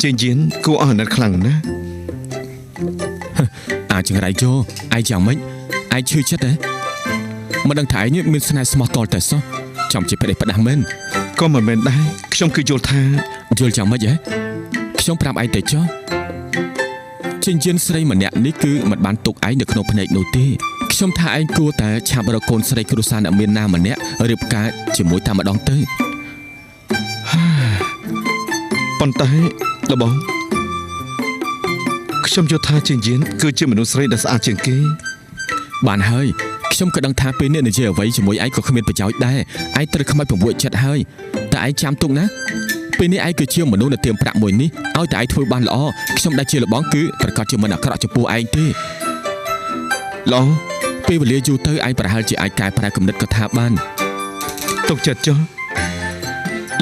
ជាងយៀនគួរអស់អាណិតខ្លាំងណាស់អាចង្រៃជោឯងយ៉ាងម៉េចឯងឈឺចិត្តហ៎មិនដឹងថាឯងនេះមានស្នេហ៍ស្មោះតតែសោះចំជាប្តេសផ្ដាស់មែនក៏មិនមែនដែរខ្ញុំគឺយល់ថាយល់យ៉ាងម៉េចហ៎ខ្ញុំប្រាប់ឯងទៅចុះជាងយៀនស្រីម្នាក់នេះគឺមិនបានទុកឯងនៅក្នុងភ្នែកនោះទេខ្ញុំថាឯងគួរតែឆាប់រកកូនស្រីគ្រួសារអ្នកមានណាម្នាក់រៀបការជាមួយតែម្ដងទៅប៉ុន្តែលបងខ្ញុំយល់ថាជាងយៀនគឺជាមនុស្សស្រីដែលស្អាតជាងគេបានហើយខ្ញុំក៏ដឹងថាពេលនេះនិយាយអ្វីជាមួយឯងក៏គ្មានប្រយោជន៍ដែរឯងត្រូវខ្មោចពង្វក់ចិត្តហើយតែឯងចាំទុកណាពេលនេះឯងគឺជាមនុស្សនៅទៀមប្រាក់មួយនេះឲ្យតែឯងធ្វើបានល្អខ្ញុំដែលជាលបងគឺប្រកាសជាមិនអាក្រក់ចំពោះឯងទេល្អពេលវេលាយូរទៅឯងប្រហែលជាអាចកែប្រែគំនិតក៏ថាបានទុកចិត្តចុះ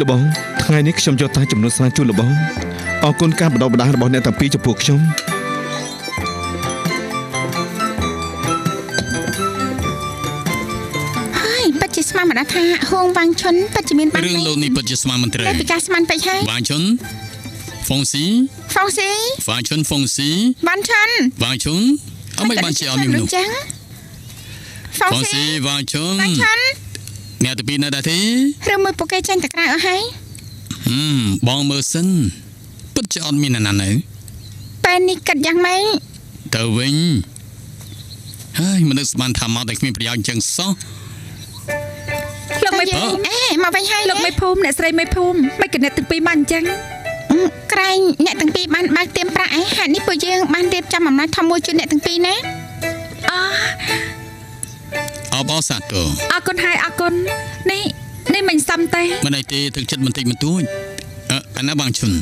លបងថ្ងៃនេះខ្ញុំយកតែចំនួនស្រាជូនលបងអរគុណការបណ្ដុះបណ្ដាលរបស់អ្នកទាំងពីរចំពោះខ្ញុំហើយពិតជាស្មានមិនដល់ថាហួងវាងឈុនពិតជាមានបានរឿងលោកនេះពិតជាស្មានមិនត្រូវតែពីការស្មានពេកហើយវាងឈុនហ្វុងស៊ីហ្វុងស៊ីវាងឈុនហ្វុងស៊ីវាងឈុនវាងឈុនអមិនបានជាអត់មានមនុស្សហ្វុងស៊ីវាងឈុនវាងឈុនអ្នកទៅពីនៅដែរទេឬមួយពួកគេចេញទៅក្រៅអស់ហើយបងមើលសិនពិតជាអត់មានអ្នកណានៅពេលនេះគិតយ៉ាងម៉េចទៅវិញហើយមនុស្សស្មានថាមកតែគ្មានប្រយោជន៍អញ្ចឹងសោះលោកមេភូមិអេមកវិញហើយលោកមេភូមិអ្នកស្រីមេភូមិមិនគណិតទាំងពីរមកអញ្ចឹងក្រែងអ្នកទាំងពីរបានបើកទៀមប្រាក់ឯហេតុនេះពួកយើងបានរៀបចំអំណោយធំមួយជូនអ្នកទាំងពីរណាអបអរសាទរអរគុណហើយអរគុណនេះនេះមិនសមទេមិនអីទេទឹកចិត្តបន្តិចបន្តួចអាណាបងឈុន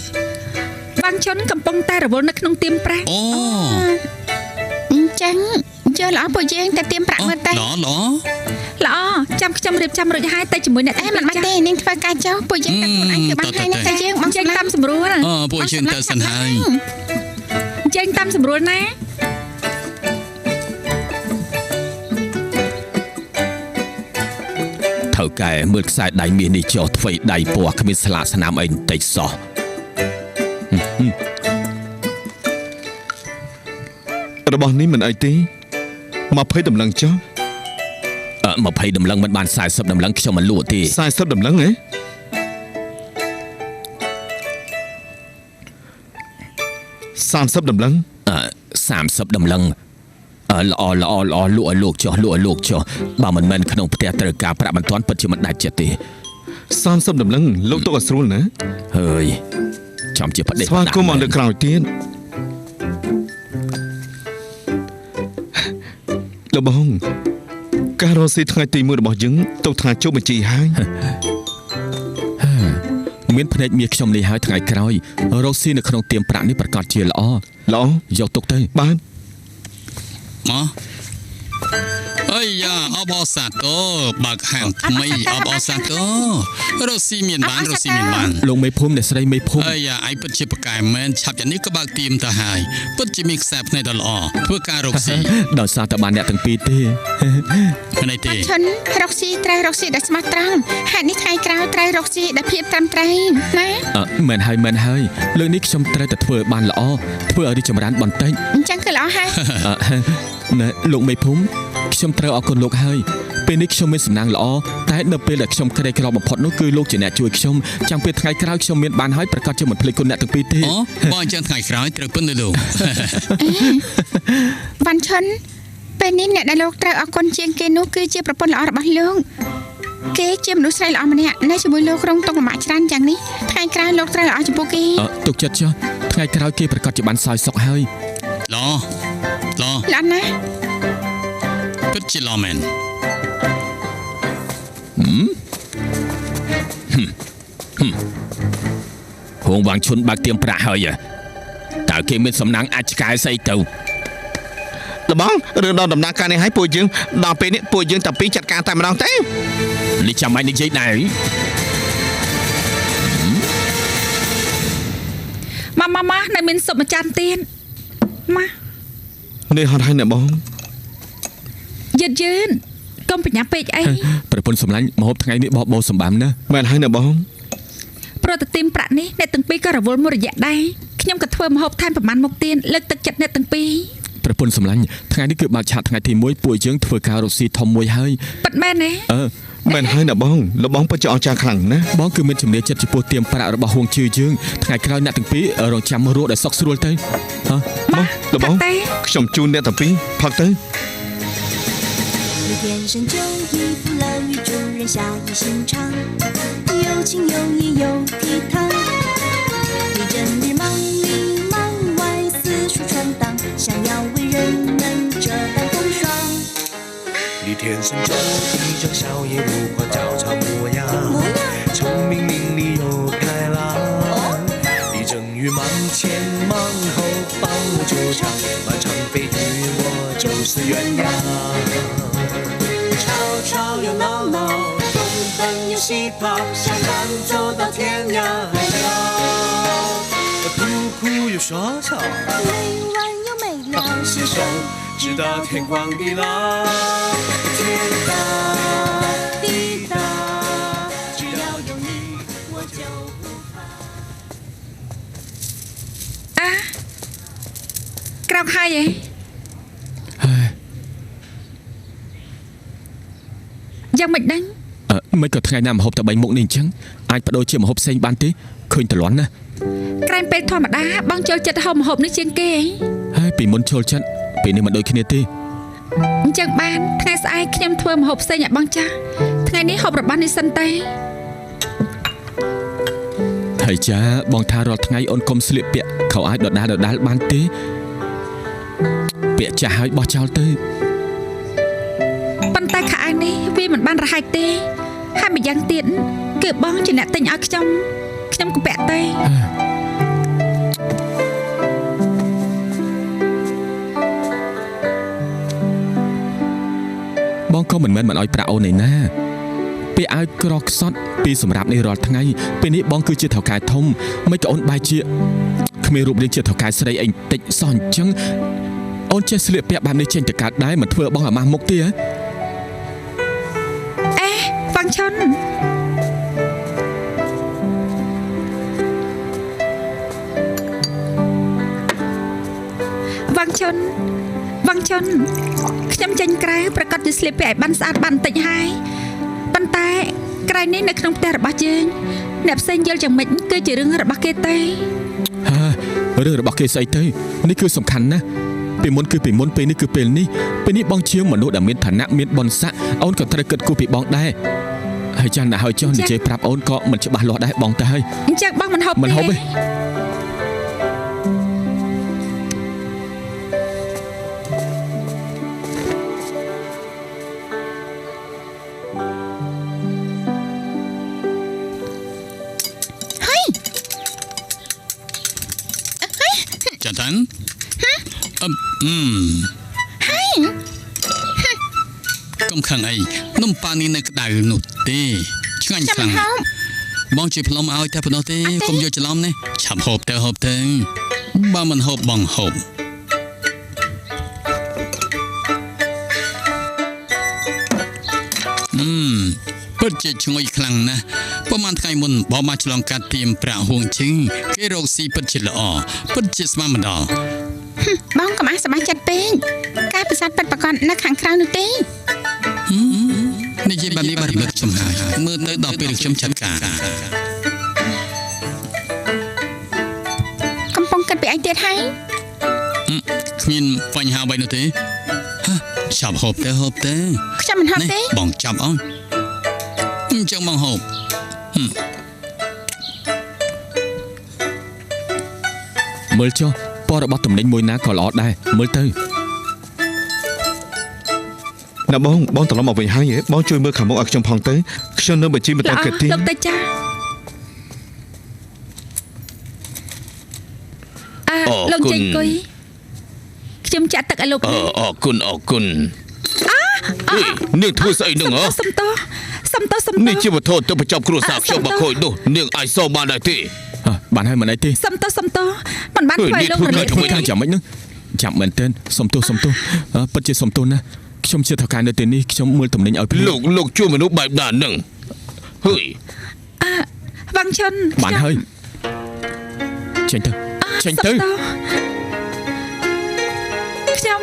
បងឈុនកំពុងតែរវល់នៅក្នុងទៀមប្រាក់អូអញ្ចឹងយកល្អពួកយើងតែទៀមប្រាក់មើលទៅល្អល្អល្អចាំខ្ញុំរៀបចំរួចហើយទៅជាមួយអ្នកមិនបាច់ទេនាងធ្វើការចុះពួកយើងតែខ្លួនឯងគឺបានហើយតែយើងបងចេញតាមសម្រួលអូពួកយើងទៅសិនហើយចេញតាមសម្រួលណាថៅកែមើលខ្សែដៃមាសនេះចុះថ្វីដៃពណ៌គ្មានស្លាកស្នាមអីបន្តិចសោះរបស់នេះមិនអីទេ20តម្លឹងចុះ20តម្លឹងមិនបាន40តម្លឹងខ្ញុំមិនលក់ទេ40តម្លឹងហ៎30តម្លឹង30តម្លឹងល្អល្អល្អលក់ឲ្យលោកចុះលក់ឲ្យលោកចុះបើមិនមែនក្នុងផ្ទះត្រូវការប្រាក់បន្ទាន់ពិតជាមិនដាច់ចិត្តទេ30តម្លឹងលោកទុកឲ្យស្រួលណាហើយចំជាប្តេស្វាគមន៍មកលើក្រោយទៀតលបងការរកស៊ីថ្ងៃទី1របស់យើងទុកថាជោគបញ្ជីហើយមានភ្នែកមាសខ្ញុំនេះហើយថ្ងៃក្រោយរកស៊ីនៅក្នុងទៀមប្រាក់នេះប្រកាសជាល្អល្អយកទុកទៅបានមកអីយ៉ាអបអរសាទរបើកហាងថ្មីអបអរសាទររកស៊ីមានបានរកស៊ីមានបានលោកមេភូមិអ្នកស្រីមេភូមិអីយ៉ាឯងពិតជាប្រកែមែនឆាប់យ៉ាងនេះក៏បើកទៀមទៅហើយពិតជាមានខ្សែភ្នែកដ៏ល្អធ្វើការរកស៊ីដោយសារតែបានអ្នកទាំងពីរទេមិនអីទេឈុនរកស៊ីត្រូវរកស៊ីដែលស្មោះត្រង់ហេតុនេះថ្ងៃក្រោយត្រូវរកស៊ីដែលភាពត្រឹមត្រូវណាមែនហើយមែនហើយលើកនេះខ្ញុំត្រូវតែធ្វើឲ្យបានល្អធ្វើឲ្យរីកចម្រើនបន្តិចអញ្ចឹងគឺល្អហើយណែលោកមេភូមិខ្ញុំត្រូវអរគុណលោកហើយពេលនេះខ្ញុំមានសំណាងល្អតែនៅពេលដែលខ្ញុំក្រីក្របំផុតនោះគឺលោកជាអ្នកជួយខ្ញុំចាំពេលថ្ងៃក្រោយខ្ញុំមានបានហើយប្រកាសជាមិនភ្លេចគុណអ្នកទាំងពីរទេអូបើអញ្ចឹងថ្ងៃក្រោយត្រូវពឹងលើលោកវ៉ាន់ឈុនពេលនេះអ្នកដែលលោកត្រូវអរគុណជាងគេនោះគឺជាប្រពន្ធល្អរបស់លោកគេជាមនុស្សស្រីល្អម្នាក់នៅជាមួយលោករងទុក្ខលំបាកច្រើនយ៉ាងនេះថ្ងៃក្រោយលោកត្រូវល្អចំពោះគេទុកចិត្តចុះថ្ងៃក្រោយគេប្រកាសជាបានសោយសុខហើយល្អល្អល្អណាស់ពិតជាល្អមែនហួងវាងឈុនបើកទៀមប្រាក់ហើយតើគេមានសំណាងអាចឆ្កែស្អីទៅលបងរឿងដល់ដំណើរការនេះហើយពួកយើងដល់ពេលនេះពួកយើងតាពីចាត់ការតែម្ដងទេនេះចាំបាច់និយាយដែរម៉ាម៉ាម៉ានៅមានសុបមួយចានទៀតម៉ានេះហត់ហើយអ្នកបងយឺតយឺនកុំបញ្ញាពេកអីប្រពន្ធសម្លាញ់មហូបថ្ងៃនេះបបោសម្បាំណាមែនហើយអ្នកបងប្រតិទិមប្រាក់នេះអ្នកទាំងពីរក៏រវល់មួយរយៈដែរ ខ្ញុំក៏ធ្វើម្ហូបថែមប្រហែលមុខទៀតលើកទឹកចិត្តអ្នកទាំងពីរប្រពន្ធសម្លាញ់ថ្ងៃនេះគឺបើកឆាកថ្ងៃទី1ពួកយើងធ្វើការរកស៊ីធំមួយហើយពិតមែនទេមែនហើយណាបងលោកបងពិតជាអស្ចារ្យខ្លាំងណាស់បងគឺមានជំនឿចិត្តចំពោះទៀមប្រាក់របស់ហួងជឿយើងថ្ងៃក្រោយអ្នកទាំងពីររងចាំរស់ដោយសុខស្រួលទៅហ៎មកលោកបងខ្ញុំជូនអ្នកទាំងពីរផឹកទៅ天生就一副乐于助人侠义心肠有情有义有倜傥你整日忙里忙外四处闯荡想要为人们遮挡风霜你天生就一张笑靥如花娇俏模样聪明伶俐又开朗你整日忙前忙后帮我救场满场悲剧我就是鸳鸯吵吵又闹闹东奔又西跑相伴走到天涯海角哭哭又笑笑没完又没了携手直到天荒地老天大地大只要有你我就不怕啊ក្រោកហើយឯងយ៉ាងមិនដឹងមិនក៏ថ្ងៃណាម្ហូបតែ3មុខនេះអញ្ចឹងអាចបដូរជាម្ហូបផ្សេងបានទេឃើញតលន់ណាក្រែងពេលធម្មតាបងចូលចិត្តហូបម្ហូបនេះជាងគេហើយពីមុនចូលចិត្តពេលនេះមិនដូចគ្នាទេអញ្ចឹងបានថ្ងៃស្អែកខ្ញុំធ្វើម្ហូបផ្សេងឲ្យបងចាស់ថ្ងៃនេះហូបរបស់នេះសិនទេហើយចាបងថារាល់ថ្ងៃអូនកុំស្លៀកពាក់ខោអាវដដែលដដែលបានទេពាក់ចាស់ហើយបោះចោលទៅប៉ុន្តែខោអាវនេះវាមិនបានរហែកទេហើយម្យ៉ាងទៀតគឺបងជាអ្នកទិញឲ្យខ្ញុំខ្ញុំក៏ពាក់ទេបងក៏មិនមែនមិនឲ្យប្រាក់អូនឯណាពេលឲ្យក្រខ្សត់ពីសម្រាប់នេះរាល់ថ្ងៃពេលនេះបងគឺជាថៅកែធំមិនក៏អូនបែរជាគ្មានរូបរាងជាថៅកែស្រីអីតិចសោះអញ្ចឹងអូនចេះស្លៀកពាក់បែបនេះចេញទៅកើតដែរមិនធ្វើបងអាម៉ាស់មុខទេហ៎អេហ្វាងឈុនហ្វាងឈុនហ្វាងឈុនខ្ញុំចេញក្រៅប្រកាសជាស្លៀកពាក់ឲ្យបានស្អាតបានបន្តិចហើយប៉ុន្តែក្រៅនេះនៅក្នុងផ្ទះរបស់យើងអ្នកផ្សេងយល់យ៉ាងម៉េចគឺជារឿងរបស់គេទេហារឿងរបស់គេស្អីទៅនេះគឺសំខាន់ណាស់ពីមុនគឺពីមុនពេលនេះគឺពេលនេះពេលនេះបងជាមនុស្សដែលមានឋានៈមានបុណ្យស័ក្តិអូនក៏ត្រូវគិតគូរពីបងដែរហើយចាស់ណាស់ហើយចុះនិយាយប្រាប់អូនក៏មិនច្បាស់លាស់ដែរបងទៅហើយអញ្ចឹងបងមិនហូបមិនហូបទេចាតាន់ហើយកុំខឹងអីនំប៉័ងនេះនៅក្តៅនោះទេឆ្ងាញ់ខ្លាំងបងជួយផ្លុំឲ្យតែប៉ុណ្ណោះទេកុំយកច្រឡំនេះឆាប់ហូបទៅហូបទៅបើមិនហូបបងហូបពិតជាឈ្ងុយខ្លាំងណាស់ប្រហែលថ្ងៃមុនបងមកឆ្លងកាត់ទៀមប្រាក់ហួងឈឹងគេរកស៊ីពិតជាល្អពិតជាស្មានមិនដល់បងកុំអាសប្បាយចិត្តពេកការប្រសាទពិតប្រាកដនៅខាងក្រៅនោះទេនិយាយបែបនេះបានរំលឹកខ្ញុំហើយមើលទៅដល់ពេលខ្ញុំចាត់ការកំពុងគិតពីអីទៀតហើយគ្មានបញ្ហាអ្វីនោះទេចាប់ហូបទៅហូបទៅខ្ញុំមិនហូបទេបងចាប់អស់អញ្ចឹងបងហូបមើលចុះពណ៌របស់ទំនិញមួយណាក៏ល្អដែរមើលទៅណាបងបងត្រឡប់មកវិញហើយបងជួយមើលខាងមុខឲ្យខ្ញុំផងទៅខ្ញុំនៅបញ្ជីមិនទាន់គិតទេលោកទៅចាលោកចេញគុយខ្ញុំចាក់ទឹកឲ្យលោកអរគុណអរគុណនាងធ្វើស្អីនឹងហ៎សុំទោសសុំទោសសុំទោសនេះជាវត្ថុទៅបញ្ចប់គ្រួសារខ្ញុំមកខូចនោះនាងអាចសងបានដែរទេបានហើយមិនអីទេសុំទោសសុំទោសមិនបានធ្វើឲ្យលោករលាកធ្វើការចាំមិននឹងចាំមែនទែនសុំទោសសុំទោសពិតជាសុំទោសណាខ្ញុំជាថៅកែនៅទីនេះខ្ញុំមើលទំនិញឲ្យភ្លាមលោកជួយមនុស្សបែបណានឹងហើយ វ៉ាងឈុន បានហើយចេញទៅ ចេញទៅខ្ញុំ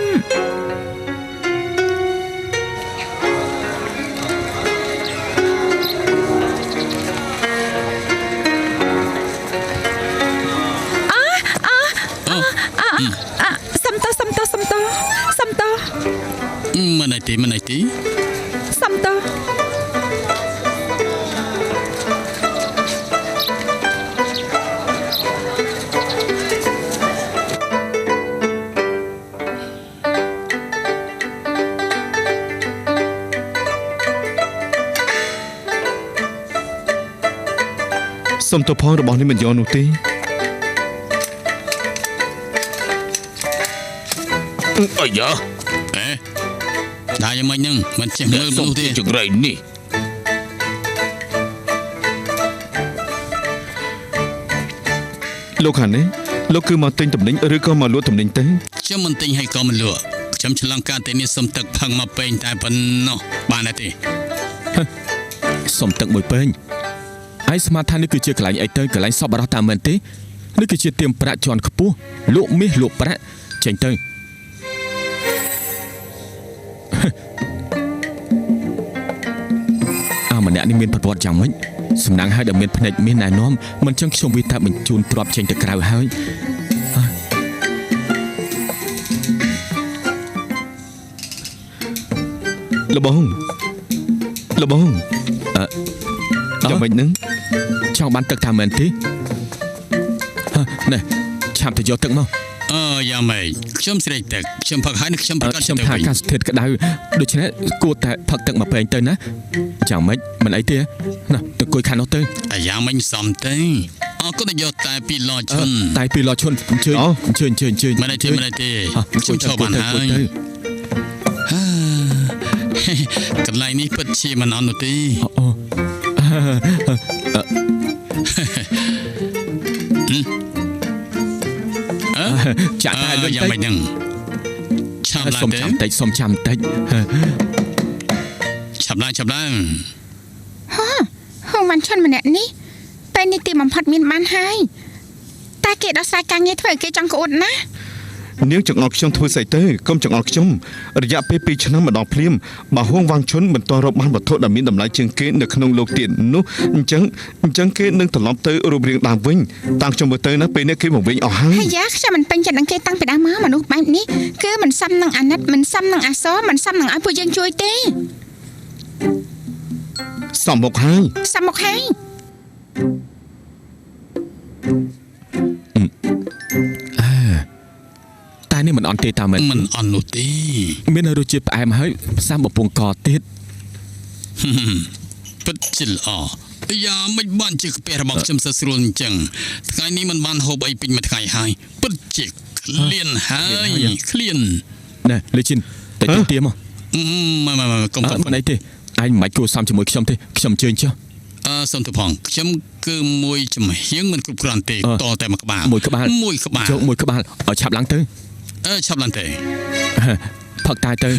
សំតោមិនអីទេមិនអីទេសំតោសំតោផងរបស់នេះមិនយកនោះទេអាយ៉ាអេដែរយ៉ាងម៉េចហ្នឹងមិនចេះមើលមនុស្សទេចង្រៃនេះលោកខាងនេះលោកគឺមកទិញទំនិញឬក៏មកលក់ទំនិញទេខ្ញុំមិនទិញហើយក៏មិនលក់ខ្ញុំឆ្លងកាត់ទីនេះសុំទឹកផឹងមកពេញតែប៉ុណ្ណោះបានទេសុំទឹកមួយពេញឯងស្មានថានេះគឺជាកន្លែងអីទៅកន្លែងសពបរោះតាមមែនទេនេះគឺជាទៀមប្រាក់ជាន់ខ្ពស់លក់មាសលក់ប្រាក់ចេញទៅអាម្នាក់នេះមានប្រវត្តិយ៉ាងម៉េចសំណាងហើយដែលមានភ្នែកមាសណែនាំមិនចឹងខ្ញុំវាតែបញ្ជូនទ្រព្យចេញទៅក្រៅហើយលបងលបងយ៉ាងម៉េចនឹងចង់បានទឹកថាមែនទេនេះឆាប់ទៅយកទឹកមកអឺយ៉ាងម៉េចខ្ញុំស្រេកទឹកខ្ញុំផឹកហើយខ្ញុំប្រកាសខ្ញុំថាអាកាសធាតុក្តៅដូច្នេះគួរតែផឹកទឹកមកពេងទៅណាយ៉ាងម៉េចមិនអីទេណាទៅអង្គុយខាងនោះទៅអាយ៉ាងម៉េចសំទេអរគុណយកតែពីឡឈុនតែពីឡឈុនអញ្ជើញអញ្ជើញអញ្ជើញអញ្ជើញមិនអីទេមិនអីទេខ្ញុំឈប់បានហើយកន្លែងនេះពិតជាមិនអន់នោះទេអូចាក់តែលឿនយ៉ាងម៉េចហ្នឹងឆាប់ឡើងទេសុំចាំតិចសុំចាំតិចឆាប់ឡើងឆាប់ឡើងហ៎ហងវ៉ាន់ឈុនម្នាក់នេះពេលនេះទីបំផុតមានបានហើយតែគេដោះស្រាយការងារធ្វើឲ្យគេចង់ក្អួតណាស់នាងចង្អុលខ្ញុំធ្វើស្អីទៅកុំចង្អុលខ្ញុំរយៈពេល2ឆ្នាំម្ដងភ្លាមបើហួងវ៉ាងឈុនមិនទាន់រកបានវត្ថុដែលមានតម្លៃជាងគេនៅក្នុងលោកទៀតនោះអញ្ចឹងគេនឹងត្រឡប់ទៅរូបរាងដើមវិញតាមខ្ញុំមើលទៅណាពេលនេះគេមកវិញអស់ហើយអាយ៉ាខ្ញុំមិនពេញចិត្តនឹងគេតាំងពីដើមមកមនុស្សបែបនេះគឺមិនសមនឹងអាណិតមិនសមនឹងអាសរមិនសមនឹងឲ្យពួកយើងជួយទេសមមកហើយសមមកហើយតែនេះមិនអន់ទេតាមមែនមិនអន់នោះទេមានរសជាតិផ្អែមហើយផ្សាំបំពង់កទៀតពិតជាល្អយ៉ាមិនបានជាកាពះរបស់ខ្ញុំសស្រួលអញ្ចឹងថ្ងៃនេះមិនបានហូបអីពេញមួយថ្ងៃហើយពិតជាឃ្លានហើយឃ្លានណែលេជីនតែទៀមមកមកកុំមិនអីទេឯងមិនគួរសមជាមួយខ្ញុំទេខ្ញុំអញ្ជើញចុះអឺសុំទៅផងខ្ញុំគឺមួយចំហៀងមិនគ្រប់គ្រាន់ទេតតែមួយក្បាលមួយក្បាលមួយក្បាលចូលមួយក្បាលឲ្យឆាប់ឡើងទៅអឺឆាប់ឡើងទេផឹកតែទៅ